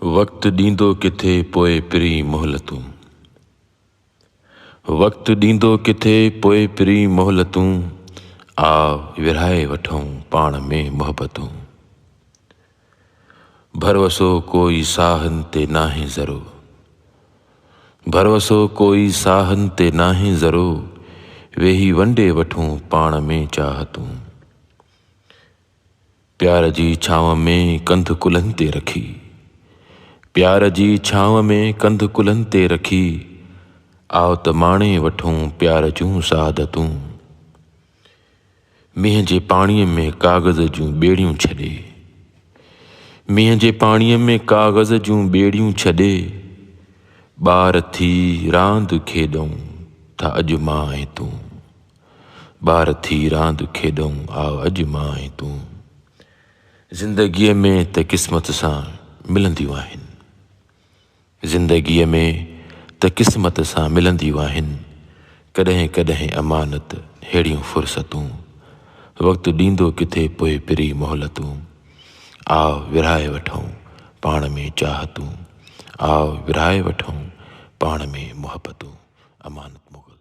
وقت ڏيندو ڪٿي پوء پرين مهلتون. وقت ڏيندو ڪٿي پوء پرين مهلتون، آء ورهائي وٺون پاڻ ۾ محبتون. ڀروسو ڪوئي ساهن تي ناهي ذرو. ڀروسو ڪوئي ساهن تي ناهي ذرو، ويهي ونڊي وٺون پاڻ ۾ چاهتون. پيار جي ڇانو ۾ ڪنڌ ڪلهن تي رکي. پيار جي ڇانو ۾ ڪنڌ ڪلهن تي رکي. آء ته ماڻي وٺون پيار جون سعادتون. مينهن جي پاڻيء ۾ ڪاغذ جون ٻيڙيون ڇڏي. مينهن جي پاڻيء ۾ ڪاغذ جون ٻيڙيون ڇڏي. ٻار ٿي راند کيڏون ٿا اڄ مان ۽ تون. ٻار ٿي راند کيڏون آء اڄ مان ۽ تون. زندگيء ۾ ته قسمت سان ملنديون آهن. زندگيء ۾ ته قسمت سان ملنديون آهن. ڪڏهن ڪڏهن امانت ههڙيون فرصتون. وقت ڏيندو ڪٿي پوء پري مهلتون. آء ورهائي وٺون پاڻ ۾ چاهتون. آء ورهائي وٺون پاڻ ۾ محبتون. امانت مغل.